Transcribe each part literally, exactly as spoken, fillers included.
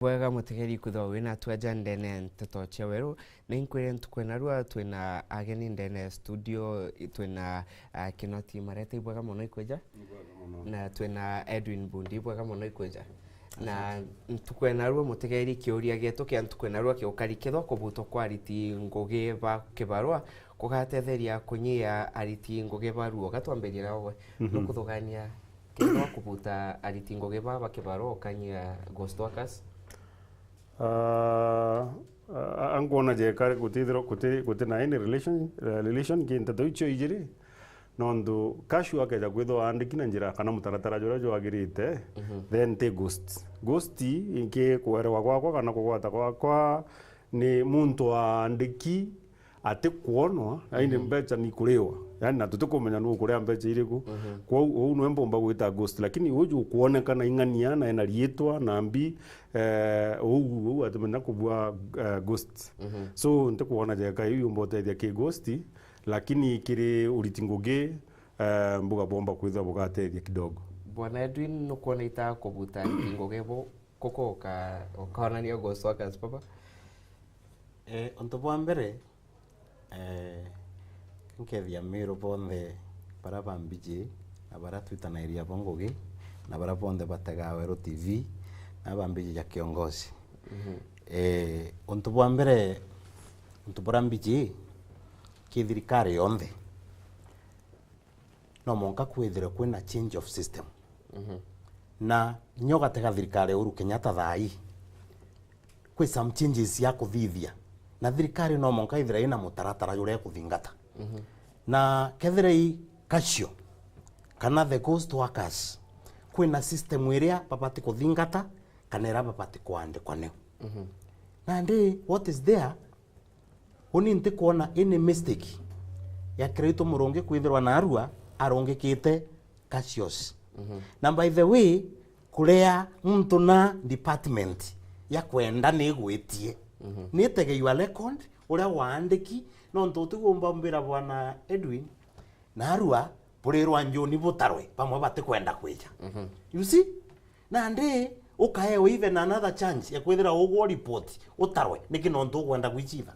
Bwega mutegeri kwithirwa wina twaja ndene ya nteto cia weru. Na inkwire ntuku ya narua twina ageni ndene ya studio, twina, ah, Kinoti Marete. Ibwega mono ikwija. Ibwega mono. Na twina Edwin Bundi. Ibwega mono ikwija. Na ntuku ya narua mutegeri, kiuria gietu kia ntuku ya narua kiukari kethwa kubutwa kwa ariti ngugi ba kibarua kugatetheria kunyia ariti ngugi ba ruo. Gatwambirie nawe. Mhm. Nukuthugania kethwa kubuta ariti ngugi ba ba kibarua ukanyia ghost workers? Ah, ah, ankwona jeka gutithirwa guti, guti na any relation, eh, relation ki nteto icio ijiri. Nontu cashier akeja kwithirwa aandiki na njira kana mutaratara juria jwagirite, mhm, then ti ghost. Ghost, inki kwerewa gwakwa kana kugwata gwakwa, ni muntu aandiki atikwonwa, yaani, mhm, mbeca ni kuriwa. Yaani, na tutikumenya nu ukuria mbeca iriku. Mhm. Kwou, uu nwe mbumba gwita ghost. Lakini uju ukwonekana ing'ania na ena riitwa na mbi, eh, uu, uu atimenya kubua, eh, ghost. Mhm. So, ntikwona jeka iu yumba utethia ki ghost, lakini kiri uriti ngugi, eh, mbuga bwomba kwithirwa bugatethia kidogo. Bwana Edwin, nukwona ita kubuta ariti ngugi bo kuko uka-, ukaonania ghost workers, papa? Eh, untu bwa mbere, eh, nkethia Miru bonthe baria ba Mbiji na baria twitanairia bo ngugi na baria bonthe bategaa Weru T V na ba Mbiji ja Kiongozi. Mhm. Eh, untu bwa mbere, untu buria Mbiji ki thirikari yonthe, no mwanka kwithirwe kwina change of system. Mhm. Na nyo gatega thirikari ya Uhuru Kenyatta thaa ii, kwi some changes ya kuthithia. Na thirikari no mwanka ithira ina mutaratara juria ikuthingata. Mhm. Na kethira i cashier, kana the ghost workers, kwina system iria babati kuthingata, kana iria babati kuandikwa nio. Mhm. Nandi, what is there? Uni ntikwona any mistake ya Kiraitu Murungi kwithirwa narua arungikite cashiers. Mhm. Na by the way, kuria muntu na department ya kwenda ni igwitie. Mhm. Ni tege your record, uria waandiki, nontu utigumba mbira Bwana Edwin, narua burirwa njuni butarwe, bamwe batikwenda kwija. Mhm. You see? Nandi ukaewa even another chance ya kwithira ugwo report utarwe, niki nontu ukwenda gwicitha?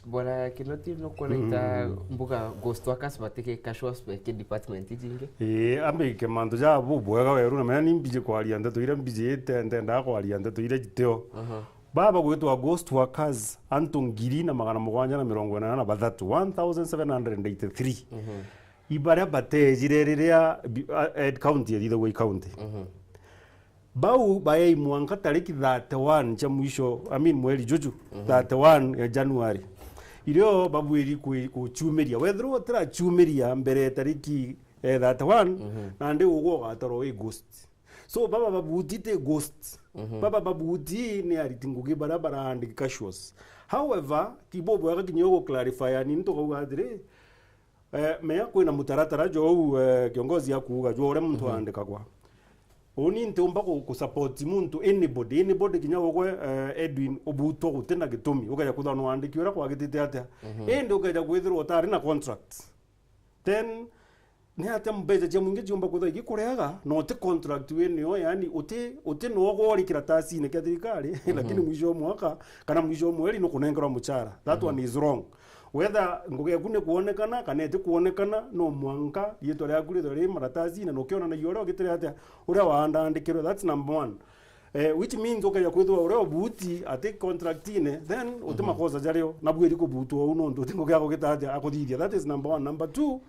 Bwana Kinoti, nukwona ita, mm, mbuga ghost workers batike cashiers be ki department iji ingi? Ii, ambike mantu ja bubwega Weru, na menya ni mbiji kwaria nteto iria mbiji ite, ntendaa kwaria nteto iria jitio. Aha. Baba gwitwa ghost workers antu ngiri na magana mugwanja na mirongo inana na bathatu, one thousand seven hundred eighty-three. Mhm. Ibaria batejire riria bi-, a, head count yathithagua i county. Mhm. Bau baei mwanka tariki thirty-one cia mwisho, I mean, mweri juju, mhm, thirty-one ya January. Irio babwiri kwi-, kuchumiria. Wethirwa utirachumiria mbere ya tariki, eh, thirty-one, mhm, nandi ugwo ugatorwa wi ghost. So, baba babuti ti ghost. Mhm. Baba babuti ni ariti ngugi baria baraandiki cashiers. However, kibo bwega kinya ugu clarify, ni ntukauga atiri, eh, mea kwina mutaratara jou, eh, kiongozi akuuga, jwa uria muntu, mhm, aandikagwa. Uni ntiumba ku, ku support muntu, anybody, anybody kinya ugwe, eh, Edwin, ubutwa guti na gitumi, ukeja kwithirwa nwandiki uria kwagitite atia. Mhm. Indi ukeja kwithirwa utari na contract. Then, ni atia mbeca cia mwingi ciumba kwithirwa igikureaga, na uti contract wi nio, yani uti, uti no ugwori kiratasine kia thirikari, mhm, lakini mwisho wa mwaka, kana mwisho wa mweri nukunengerwa muchara. That, mhm, one is wrong. Whether ngugi yaku ni kuonekana kana iti kuonekana, no mwanka riitwa riaku rithwe ri maratasine, na ukionanagia uria ugitire atia, uria waandandikirwe. That's number one. Eh, which means ukeja kwithirwa uria ubuti ati contractine, then uti, mhm, makosa jario, na bwiri kubutwa uu nontu uti ngugi ya kugita atia akuthithia. That is number one. Number two,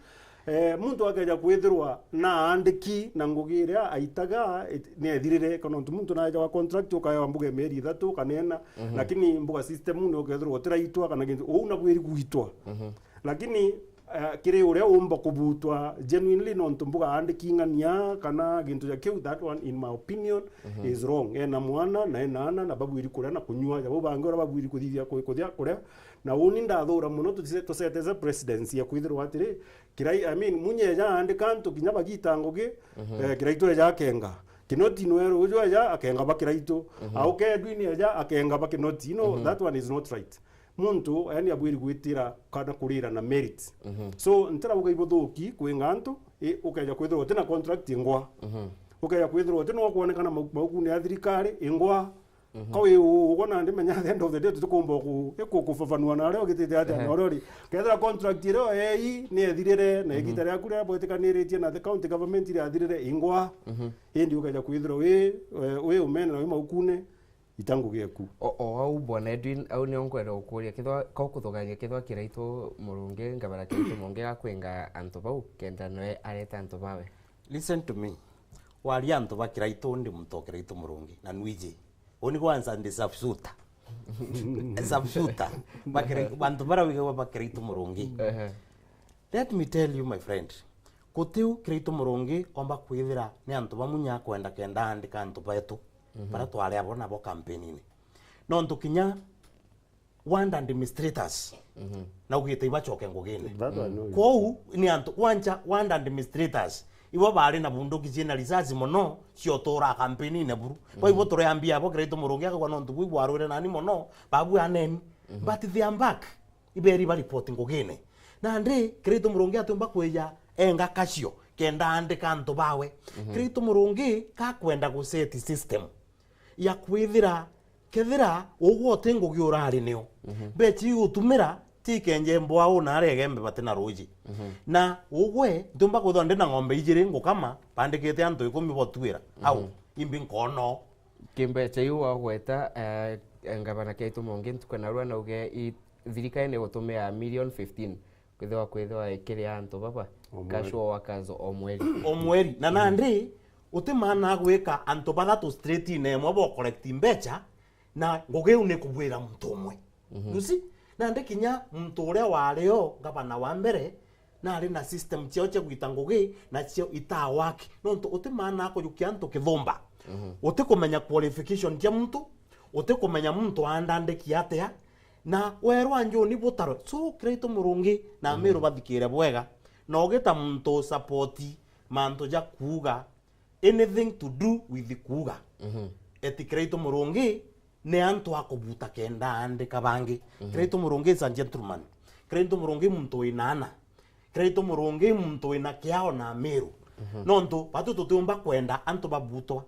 eh, muntu akeja kwithirwa naandiki na ngugi iria aitaga, it-, niethirire, kana nontu muntu naejaga contract ukaewa mbuga ya mieri ithatu kana ina, mhm, lakini mbuga system ni ukethirwa utiraitwa kana gintu, uu na bwiri gwitwa. Mhm. Lakini, eh, kiri uria umba kubutwa genuinely nontu mbuga aandiki ng'ania kana gintu ja kiu, that one, in my opinion, mhm, is wrong. Ena mwana na ena ana na babwiri kuria na kunyua, ja bau bangi uria babwiri kuthithia ku-, kuthia kuria. Na uni ndathura mono tutise-, tuseteze precedence ya kwithirwa atiri, kirai, I mean, munye eja aandika antu kinya bagita ngugi, mhm, eh, Kiraitu eja akenga. Kinoti nweru uju eja akenga ba Kiraitu. Mhm. Au Kedwin eja akenga ba Kinoti. You know, mhm, that one is not right. Muntu, yani, abwiri gwitira kana kurira na merit. Mhm. So, ntirauga ibuthuki kwinga antu, i, ukeja kwithirwa uti na contract ingwa. Mhm. Ukeja kwithirwa uti no kuonekana mau-, maukuni ya thirikari ingwa. Mhm. Ka wi u-, ugwe nandi menya at the end of the day tutikumba ku-, iku-, kufafanua na uria ugitite atia. Ehe. Na uria uri. Kethira contract iria uei ni ethirire, na igita riaku riria bwitikaniritie na the county government iriathirire, ingwa. Mhm. Indi ukeja kwithirwa wi, eh, wi umene na wi maukune, ita ngugi eku. O, o au, Bwana Edwin, au nio nkwenda gukuria, kethirwa, ka ukuthugania kethirwa Kiraitu Murungi, ngavana Kiraitu Murungi gakwinga antu bau, kenda noe areta antu bawe. Listen to me. Waria antu ba Kiraitu, ndi muntu o Kiraitu Murungi, na nwiji. Uni kwanza ndi sharpshooter. Sharpshooter. Ba Kiraitu, bantu bara wigagwa ba Kiraitu Murungi. Ehe. Let me tell you, my friend. Gutiu Kiraitu Murungi omba kwithira ni antu ba Munya akwenda kenda andika antu betu. Mhm. Bara twari abo nabo campaign-ini. Nontu kinya ward administrators, mhm, naugite ibacoke ngugine. That one, no. Kwou ni antu, kwanja ward administrators, ibo bari na bunduki ciina risasi mono, ciotura campaign-ini buru. Kwa ibo, mhm, tureambia abo Kiraitu Murungi akagwa nontu bui bwarwire nani mono, babu aneni. Mhm. But they are back. Iberi ba report ngugine. Nandi Kiraitu Murungi atiumba kwija enga kacio kenda andika antu bawe. Mhm. Kiraitu Murungi kakwenda gu set system ya kwithira kethira ugwe uti ngugi urari nio, mhm, mbeca iu utumira tikenje mbwa u na aria Igembe bati na ruji. Mhm. Na ugwe ntiumba kwithirwa ndi na ng'ombe ijiri ngukama, bandikite antu ikumi botuira. Au, mhm, imbi nkono. Kimbeca iu wagweta, eh, ngavana Kiraitu Murungi ntuku narua nauge i-, thirikari ni gutumia million fifteen kwithirwa, kwithirwa ikiria antu baba, o mweri, casual workers o mweri. O mweri. Na, mhm, nandi, uti maana gwika antu bathatu street-ini imwe bo collect mbeca, na ngugi iu ni kubwira muntu umwe. Mhm. You see? Nandi kinya muntu uria wari o ngavana wa mbere, nari na system ciao cia gwita ngugi, na cio itawaki. Nontu uti maana kujukia antu kithumba. Mhm. Uti kumenya qualification cia muntu, uti kumenya muntu aandandiki atia, na werwa njuni butarwe. So, Kiraitu Murungi na, mhm, Amiru bathikire bwega, na ugita muntu u support mantu ja kuuga anything to do with kuuga. Mhm. Eti Kiraitu Murungi ni antu a kubuta kenda aandika bangi. Mhm. Kiraitu Murungi is a gentleman. Kiraitu Murungi muntu wina ana. Kiraitu Murungi muntu wina kiao na Amiru. Mhm. Nontu batu tutiumba kwenda antu babutwa.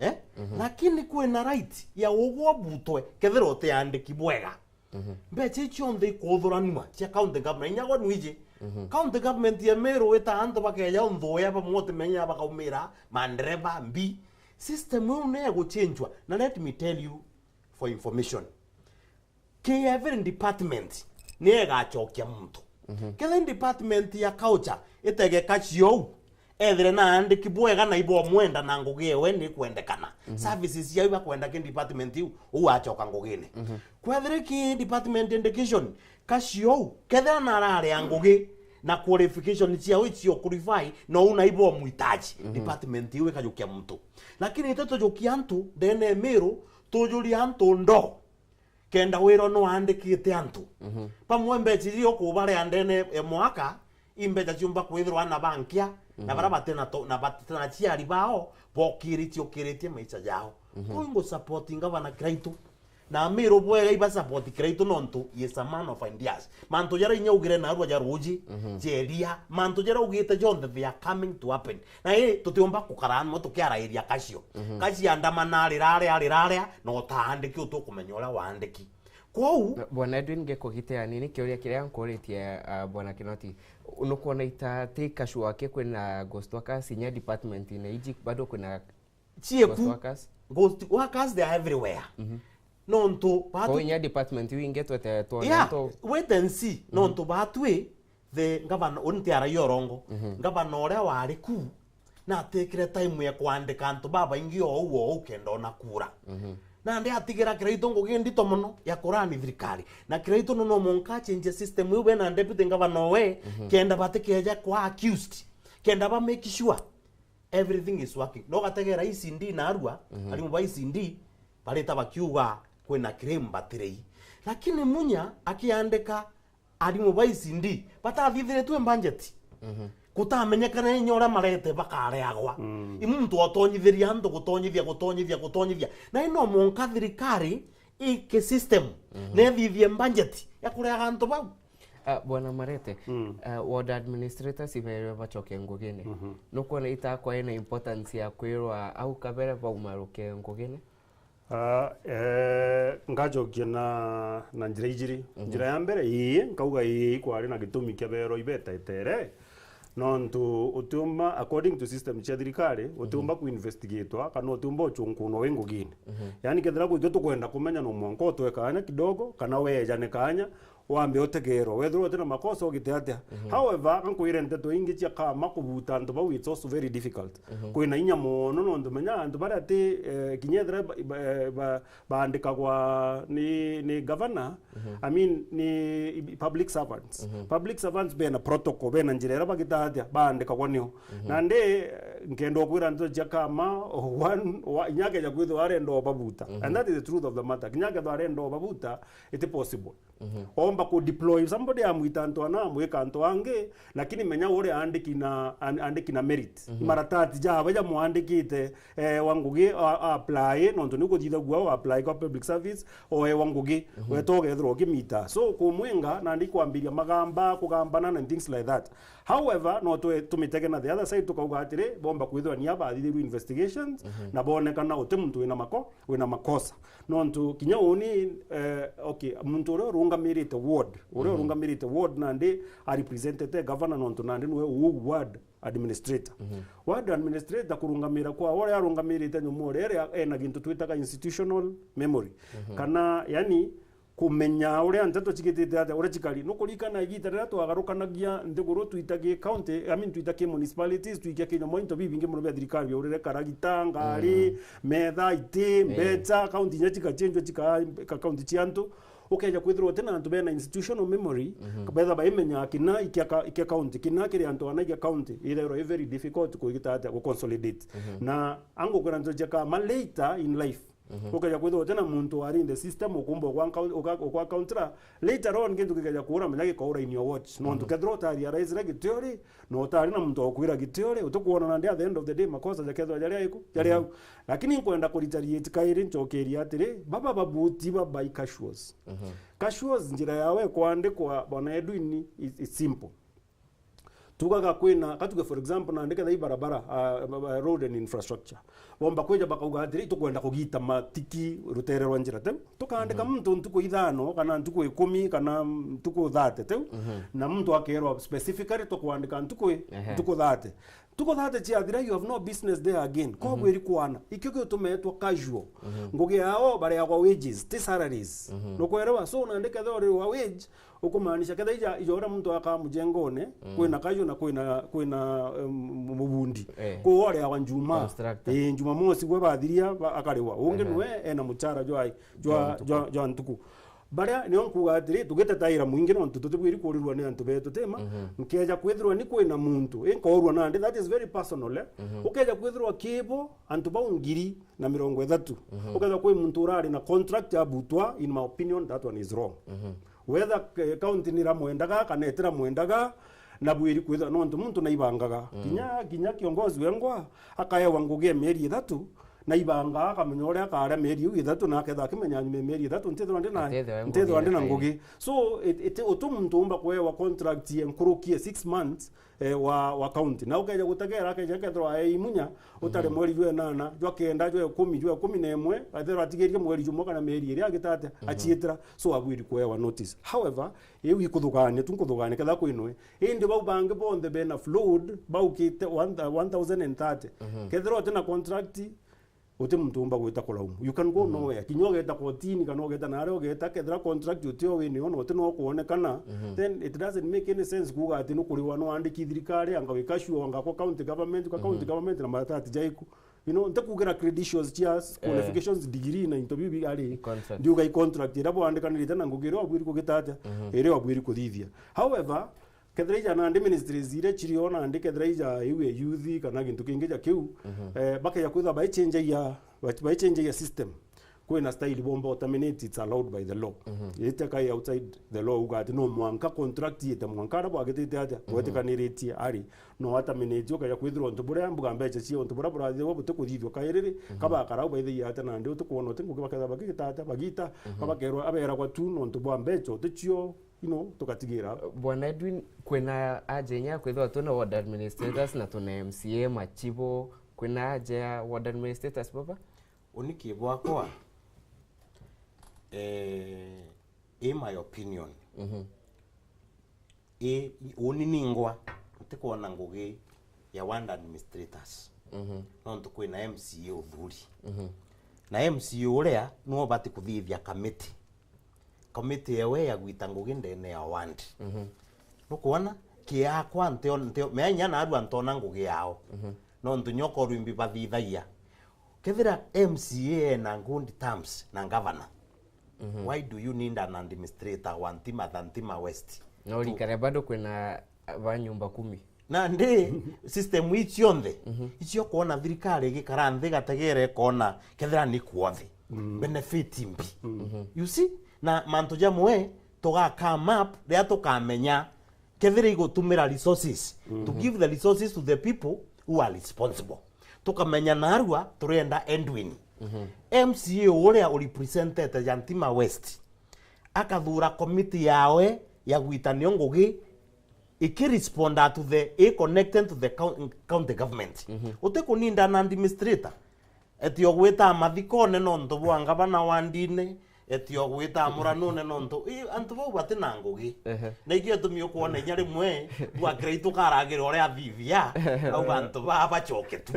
Eh? Mhm. Lakini kwina right ya ugwe ubutwe kethira utiandiki bwega. Mhm. Mbeca icio cionthe ikuthuranua cia county government, inya gwe nwiji. Mhm. County government ya Meru wita antu bakeja unthuya bamwe utimenya bakaumira, mandereva, mbi. System iu ni eguchenjwa. Na let me tell you for information. Ki every department ni egacokia muntu. Mhm. Kethira department ya culture itegeka ciou, ethire na andiki bwega na ibomwenda na ngugi ewe ni kwendekana. Mhm. Services yao ibakwenda ki department iu, uu acoka ngugine. Mhm. Kwethire ki department education, kacio uu, kethira na ararea ngugi na qualification ciao icio qualify, no una ibo muhitaji, mhm, department iu ikajukia muntu. Lakini ite tujukia antu ndene ya Meru, tujuria antu ndo. Kenda wirwa no aandikite antu. Mhm. Bamwe mbeca iria ukubaria ndene ya mwaka, i mbeca ciumba kwithirwa ana bankia, na, mhm, baria batina to-, na batina aciari bao, bokiritie, ukiritie maica jao. Mhm. Kuu ngu support ngavana Kiraitu. Na Amiru bwega iba support Kiraitu nontu he is a man of ideas. Mantu jaria inya ugire narua ja ruji, mhm, jeria, mantu jaria ugite jonthe they are coming to happen. Na ii, tutiumba kukara amwe tukiarairia kacio. Mhm. Kaciandamana riraria, riraria, na utaandiki utukumenya uria waandiki. Kwou na, Bwana Edwin, ngikugitia nini kiuria kiria nkuritie, ah, Bwana Kinoti. Nukwona ita ti kashua ki kwina ghost workers inya department-ini iji bado kwina ghost workers? Cieku. Ghost workers, they are everywhere. Mhm. Nontu batu- Kwou inya department iu ingi twete twone. Yeah, nto- wait and see. Mhm. Nontu batwi the governor, uni ti arai orongo. Mhm. Governor uria wari ku, na atikire time ya kwandika antu babaingi o uu o uu kenda ona kura. Mhm. Nandi atigira Kiraitu ngugi ndito mono ya kurani thirikari. Na Kiraitu no, no monka achenjie system iu we na deputy governor we, mhm, kenda batikeja kwa accused. Kenda ba make sure everything is working. No gategera E C D narua, mhm, arimu ba E C D barita bakiuga kwina claim batirei. Lakini Munya akiandika arimu ba E C D batathithiritwe budget. Mhm. Kutamenyekana inya uria marete bakareagwa. Mm. I muntu otonyithiria antu, gutonyithia, gutonyithia, gutonyithia. Na ino monka thirikari iki system, mhm, nethithie budget ya kureaga antu bau. Ah, Bwana Marete, mm, ah, ward administrators ibairwe bacoke ngugine. Mhm. Nukwona itakwa ina importance ya kwirwa au kabere baumaruke ngugine? Ah, eh, ngacokia na, na njira ijiri. Mhm. Njira ya mbere, ii, nkauga ii, ikwari na gitumi kia beerwa ibeta etere. Nontu utiumba, according to system cia thirikari, utiumba kuinvestigatwa kana utiumba uchunkunwa wi ngugine. Mhm. Yaani, kethira gwi kio tukwenda kumenya, no mwanka utwe kaanya kidogo, kana wejane kaanya, wambe utegerwa. Wethirwa uti na makosa, ugite atia? Mhm. However, ankwire nteto ingi cia kama kubuta antu bau, it's also very difficult. Mhm. Kwina inya mono, nontu menya antu baria ati, eh, kinya ethira ba, ba, ba, baandikagwa ni, ni governor, mhm, I mean, ni public servants. Mhm. Public servants bena protocol, bena njira iria bagita atia, baandikagwa nio. Mhm. Nandi, eh, nkenda ukwira nteto cia kama, one, wa, inya akeja kwithirwa arenda ubabuta. Mhm. And that is the truth of the matter. Kinya akethirwa arenda ubabuta, it is possible. Mhm. Omba ku deploy somebody, amwita antu ana, amwika antu angi, lakini menya uria andiki na, an-, andiki na merit. Mhm. Maratati jaba jamwandikite, eh, wa ngugi a, a apply, nontu ni kuthithagua u apply kwa public service, oe wa ngugi, mhm, weta ugethirwa ukimita. So, kumwinga, nandi kwambiria magamba, kugambana and things like that. However, no twe-, tumitege na the other side, tukauga atiri, bomba kwithirwa ni abathithirwe investigations, mhm, na bonekana uti muntu wina mako-, wina makosa. Nontu kinya uni, eh, okay, muntu uria urungamirite ward, uria, mhm, urungamirite ward nandi a representete governor, nontu nandi niwe uu ward administrator. Mhm. Ward administrator kurungamira kwa uria arungamirite nyumu uria, ena gintu twitaga institutional memory. Mhm. Kana, yani, kumenya uria nteto cigitite atia, uria cikari. Nukurikana igita riria twagarukanagia nthiguru, twita ki county, I mean, twita ki municipalities, twikia ki nyomo into bibingi muno bia thirikari, biaurire karagita, ngari, mm, metha, iti, eh, mbeca, county inya cikachenjwa, cika, ka county cia antu. Ukeja kwithirwa uti na antu bena institutional memory, mhm, betha baimenya kina ikia ka-, ikia county, kina kiri antu ana ikia county, ithairwa i very difficult kuigita atia, gu consolidate. Mhm. Na angukwira nteto cia kama later in life, mhm, ukeja kwithirwa uti na muntu wari in the system, ukumba ukwa account-, uka-, ukwa accountira, later on gintu gikeja kuura, menya gikaura in your watch. Nontu, mhm, kethirwa utari realize gitio ri, na utari na muntu wa gukwira gitio ri, utikwona nandi at the end of the day makosa jakethirwa jari aiku, jari, mhm, au. Lakini nkwenda ku retaliate kairi, ncokerie atiri, baba babuti baba i casuals. Mhm. Casuals, njira yawe kwandikwa, Bwana Edwin, is, is simple. Tugaga kwina, katuge for example, nandi ketha i barabara, ah, ba, ba, road and infrastructure. Bomba kwija bakauga atiri, "Itukwenda kugita matiki rutere rwa njira teu." Tukaandika, mhm, muntu ntuku ithano, kana ntuku ikumi, kana ntuku thate teu. Mhm. Na muntu akerwa specifically, "Tukwandika ntuku i-, ehe, ntuku thate." Ntuku thate ciathira, you have no business there again. Ko, mhm, bwiri kwana. Ikio gitumetwa casual. Mhm. Ngugi yao bareagwa wages, ti salaries. Mhm. Nukwerewa? So, nandi ketha uri wa wage, ukumaanisha ketha ija, ija uria muntu akaa mujengone, mm, kwina kayu na kwina, kwina, um, mubundi. Eh. Kuu oreagwa Njuma. Constructor. Eh, Jumamosi gwe bathiria, ba-, akariwa. Ungi, ehe, nwe ena muchara jwa, jwa, jwa ntuku, jwa, jwa ntuku. Baria nio nkuga atiri, tugitetaira mwingi nontu tutibwiri kuurirwa ni antu betu, tima? Mhm. Nkeja kwithirwa ni kwina muntu, inkoorua nandi, that is very personal, eh? Mhm. Ukeja kwithirwa kibo antu bau ngiri na mirongo ithatu. Mhm. Ukethirwa kwi muntu urari na contract abutwa, in my opinion, that one is wrong. Mhm. Whether, eh, county niramwendaga kana itiramwendaga, na bwiri kwithirwa nontu muntu naibangaga. Mm. Kinya, kinya kiongozi wengwa akaewa ngugi ya mieri ithatu, naibangaga, akamenya uria akaria mieri iu ithatu, na akethirwa akimenya nyuma ya mieri ithatu, ntithirwa ndi na, ntithirwa ndi na ngugi. So, it, it, uti muntu umba kuewa contract ya nkuruki ya six months, eh, wa, wa county. Na ukeja gutegera, akeja kethirwa ae imunya, utari, mhm, mweri jwa enana, jwa kenda, jwa ikumi, jwa ikumi na imwe, ethirwa atigirie mweri jumwe kana mieri iri agita atia, mhm, aciitira, so abwiri kuewa notice. However, iu ikuthugania, tu nkuthugania ketha kwinwe. Indi bau bangi bonthe bena flood, baukite one, one thousand and thirty. Mhm. Kethirwa uti na contract, uti muntu umba gwita kulaumu. You can go, mhm, nowhere. Kinya ugeta kotini kana ugeta naria ugeta, kethira contract utio winio na uti no kuonekana, mhm, then it doesn't make any sense kuuga ati nukuriwa no andiki thirikari, anga wika sure, anga kwa county government, kwa county, mhm, government na maratati jaiku. You know, nte kugira credentials cia, eh, qualifications, degree na into bibi ari. Contract. Ndiuga i contract iria bwandikanirite na ngugi iria wabwiri kugita atia, mhm, iria wabwiri kuthithia. However, kethira ija nandi ministries iria cirio nandi, kethira ija iu ya youth kana gintu kingi ja kiu, mhm, eh, bakeja kwithirwa baichenjagia, ba-, baichenjagia system. Kwina style bomba terminate, it's allowed by the law. Mhm. Ite kai outside the law, uga ati no mwanka contract ite mwanka ara bwagitite atia, mhm, bwetikaniritie ari, no terminate, ukeja kwithirwa untu buria mbuga mbecha cia untu buria burathithagwa butikuthithua kairiri, mhm, kabakara au baithiria atia nandi utikwona uti ngugi bakethirwa bagigita atia, bagita, mhm, kabakerwa aberagwa tu nontu bwa mbecha uticio, you know, tukatigira. Bwana Edwin, kwina aja inya kwithirwa twina ward administrators na twina M C A, machibo, kwina aja ya ward administrators baba? Uni ki bwakwa, Eh, in my opinion, Mhm. I, uni ningwa, ntikwona ngugi ya ward administrators. Mhm. Nontu kwina M C A uthuri. Mhm. Na M C A uria niwe ubati kuthithia committee. Committee ewe ya gwita ngugi ndene ya ward. Mhm. Nukwona? Kiakwa ntio, ntio, menya inya narua ntona ngugi yao. Mhm. Nontu nyoka urwimbi bathithagia. Kethira M C A ena good terms na governor, Mhm. Why do you need an administrator wa Ntima than Ntima West? Na urikane bado kwina, uh, ba nyumba kumi. Nandi system ii cionthe, Mhm. icio kwona thirikari igikara nthi igategera ikona kethira ni kwothe. Mm. Benefit mbi. Mm. Mhm. You see? Na mantu jamwe tuga come up riria tukamenya kethira igutumira resources, to Mhm. give the resources to the people who are responsible. Tukamenya narua turenda Edwin. Mhm. M C A uria urepresentete Jantima West, akathura committee yawe ya gwitania ngugi, ikiresponda to the, i connected to the coun-, county government. Mhm. Utikuninda na administrator. Eti ogwita mathikone nontu bwa ngavana wa ndini, eti ogwita muranune nontu, i, antu bau bati na ngugi. Ehe. Na ikio gitumi ukwona inya rimwe bwa Kiraitu karagira uria athithia, auga antu baa bacoke tu.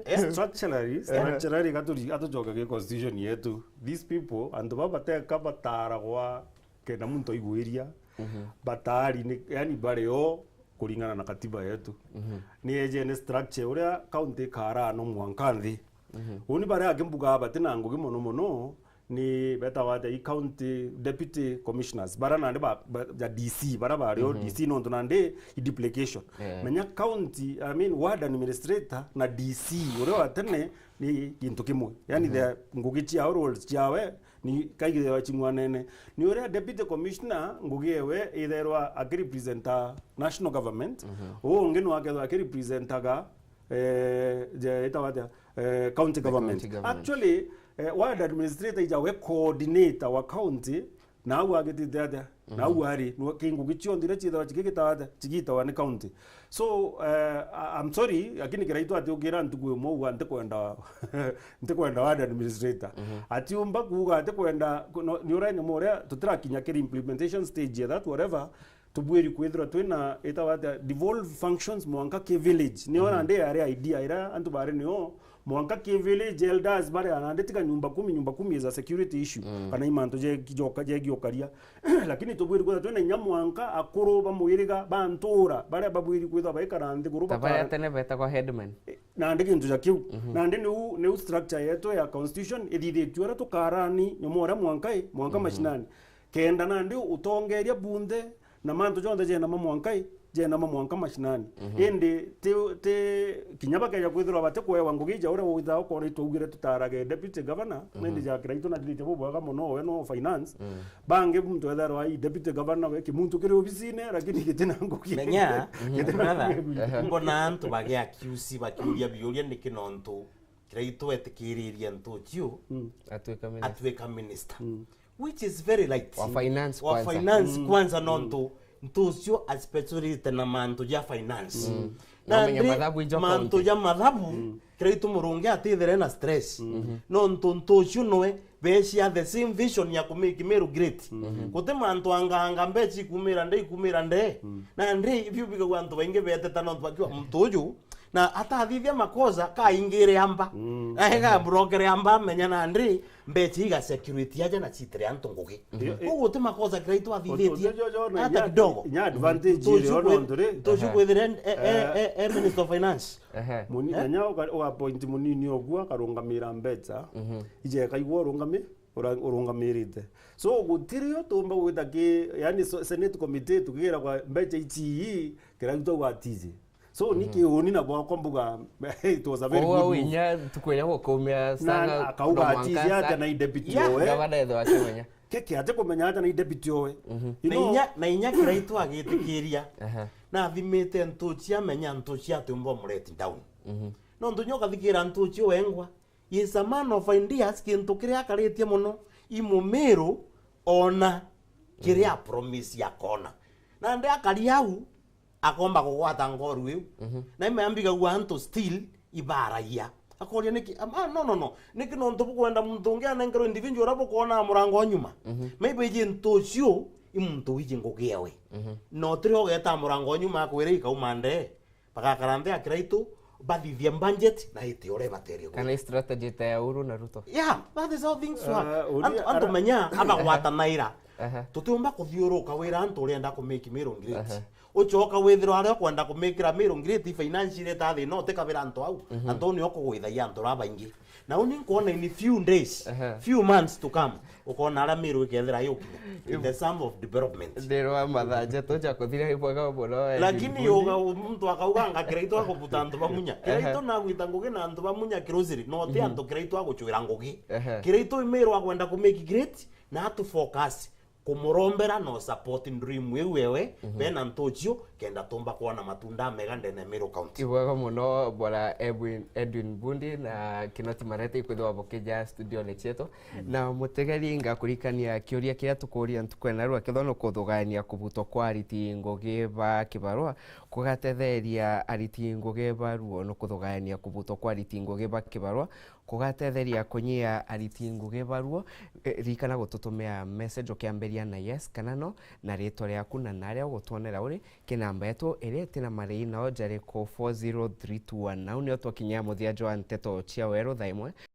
Eh? Structurally, Eh. structurally, gaturi-, gatucoke ki constitution yetu. These people, antu baa bateka bataragwa kenda muntu aigwiria, Mhm. batari ni, yani bari o kuringana na katiba yetu. Mhm. Ni ejene structure uria county ikaraa no mwanka nthi. Mhm. Uni baria angi mbugaa bati na ngugi mono mono ni betagwa atia, i county deputy commissioners, bara nandi ba, ba, ja D C, bara bari o Mhm. D C nontu nandi i duplication. Yeah. Menya county, I mean, ward administrator na D C uria wa tene ni gintu kimwe. Yani Mhm. the ngugi ciao, roles ciawe ni kaigithirwa cing'wanene. Ni uria deputy commissioner ngugi ewe itherwa akirepresenta national government, Mhm. uu ungi no akethwa akirepresentaga, eh, je, itawa atia? Eh, county The government. County government. Actually, eh, ward administrator ija we coordinator wa county, na au agitite atia? Na au Mhm. ari, no, ki ngugi cionthe iria ciithagwa cigigitawa atia? Cigitawa ni county. So, eh, I, I'm sorry, lakini Kiraitu ati ukira ntuku imwe uga ntikwenda, ntikwenda ward administrator. Mhm. Atiumba kuuga atikwenda, ku-, no, ni uria nyama uria tutirakinya kiri implementation stage ya that, whatever, tubwiri kwithirwa twina, itawa atia, devolved functions mwanka ki village. Nio Mhm. nandi yari idea iria antu bari nio, mwanka ki village elders baria nandi tiga nyumba kumi, nyumba kumi is a security issue, Mm. kana i mantu je, joka, je giokaria. Lakini tubwiri kwithirwa twina inya mwanka akuru ba mwiriga ba ntura, baria babwiri kwithirwa baikara nthiguru Ta baria bakara-, tene betagwa headman. Eh, nandi gintu ja kiu. Mhm. Nandi niu, niu structure yetu ya constitution ithithitue uria tukarani nyuma uria mwanka i, mwanka Mhm. mashinani. Kenda nandi utongeria bunthe na mantu jonthe jena ma mwanka i, jena ma mwanka mashinani. Mhm. Indi ti, ti kinya bakeja kwithirwa batikwewa ngugi ja uria withaa ukona itwaugire tutarage deputy governor, Mhm. indi ja Kiraitu nathithitie bubwega mono, we no finance. Mm. Bangi muntu etherwa i deputy governor we kimuntu kiri obisine, lakini giti na ngugi. Menya, Mhm. giti na brother, ngugi. Ehe. Mbona antu bagi accuse bakiuria biuria niki nontu Kiraitu etikiririe ntuciu Mm. Atuika minister. atuika minister. Mm. Which is very light. Wa finance Wa kwanza. finance Mm. kwanza Mm. nontu ntucio aspecialite na mantu ja finance. Mm. Na Nomenya ndi mathabu ijo mantu county. ja mathabu, Mm. Kiraitu Murungi atithire na stress. Mm. Nontu ntucio noe becia the same vision ya kumake Meru great. Mm. Guti mantu anga anga mbeca ikumira nde, ikumira nde. Mm. Na ndi biu bigagua antu baingi beteta nontu bakiwa muntu uju na atathithia makosa kaingire amba. Mm. Na ega brokere amba amenya na ndi mbeca iga security aja na citire antu ngugi. Iyo, i- Koguo guti makosa Kiraitu athithitie. Utu, utu, utu, Hata inya, kidogo. inya advantage Ntucio iri ono kwi-, ntu ri. ntucio Ehe. kwithire e, e, Eh. e, e Minister of Finance. Ehe. Muni-, Eh? menya uka-, ugapoint munini ogu akarungamira mbeca. Mhm. Ije kaigua urungami-, ura-, urungamirite. So, gutiri utumba gwita ki, yani, so-, Senate committee tukigira kwa mbeca ici ii, Kiraitu ugatizi. So, ni Mhm. kiuni na bwakwa mbuga, it was a very Koguo good move. inya tukwenda gukumia Na sana akauga no atizi mwanka ata sa-, na i deputy Yeah. owe. Gavana etho akimenya. Keke ate kumenya ata na i deputy owe. Mhm. You Na know, inya, na inya Kiraitu agitikiria. Aha. Na athimite ntuci amenya ntuci atiumba mu let down. Mhm. Nontu nyoka thikira ntuci wengwa. He is a man of ideas, kintu kiria akaritie mono, i Mumiru ona kiria Mm. promise akona. Nandi akari au, akomba kugwata ngoru iu. Mhm. Na imeambigagua antu still ibaragia. Akoria niki? Am- ah, no, no, no. Niki nontu bukwenda muntu ungi anenkerwe individual uria bukwona murango wa nyuma? Mhm. Maybe iji ntu ucio i muntu wiji ngugi ewe. Mhm. No tiri ugeta murango wa nyuma akwire ikauma ndee. Bagakara nthi ya Kiraitu, bathithia budget na iti uria ibaterie. Kana i strategy ta ya Uhuru na Ruto. Yeah, that is how things work. Ah, uria Antu, antu ara- menya, abagwatanaira. Aha. Tutiumba kuthiuruka wira antu urenda ku make Meru great. Aha. Ucoka withirwa aria ukwenda kumikira Meru great financially ta thina utikabira antu au. Mhm. Antu nio kugwithagia antu ra baingi. Na uni nkwona in few days, Aha. few months to come, ukona aria Meru ikethira yukinya in the sum of development. Ndirwa mathaa njetu ja kuthira ibwega mono, eh, Lakini Ndindi. uga muntu akauga anga Kiraitu akubuta antu ba Munya. Kiraitu Aha. nagwita ngugi na antu ba Munya Kiruziri, no ti Mhm. antu Kiraitu agucwira ngugi. Aha. Kiraitu i Meru akwenda ku make great, na atu focus kumurombera no support dream iu ewe, Mhm. bena ntucio, kenda tumba kwona matunda mega ndene ya Meru County. Ibwega muno, bwana Edwin, Edwin Bundi na Kinoti Marete ikwithwa bukija studio-ni cietu. Mm. Na mutegeri, ngakurikania kiuria kiria tukuria ntuku ya narua, kethwa ni kuthugania kubutwa kwa ariti ngugi ba kibarua, kugatetheria ariti ngugi ba ruo, ni kuthugania kubutwa kwa ariti ngugi ba kibarua, kugatetheria kunyia ariti ngugi ba ruo. E, ririkana gututumia message ukiambiria na yes kana no, na ritwa riaku na naria ugutwonera uri, ki namba yetu iria iti na marei nao jari ku four zero three two one. Nau nio twakinyia muthia jwa nteto cia weru thaa imwe.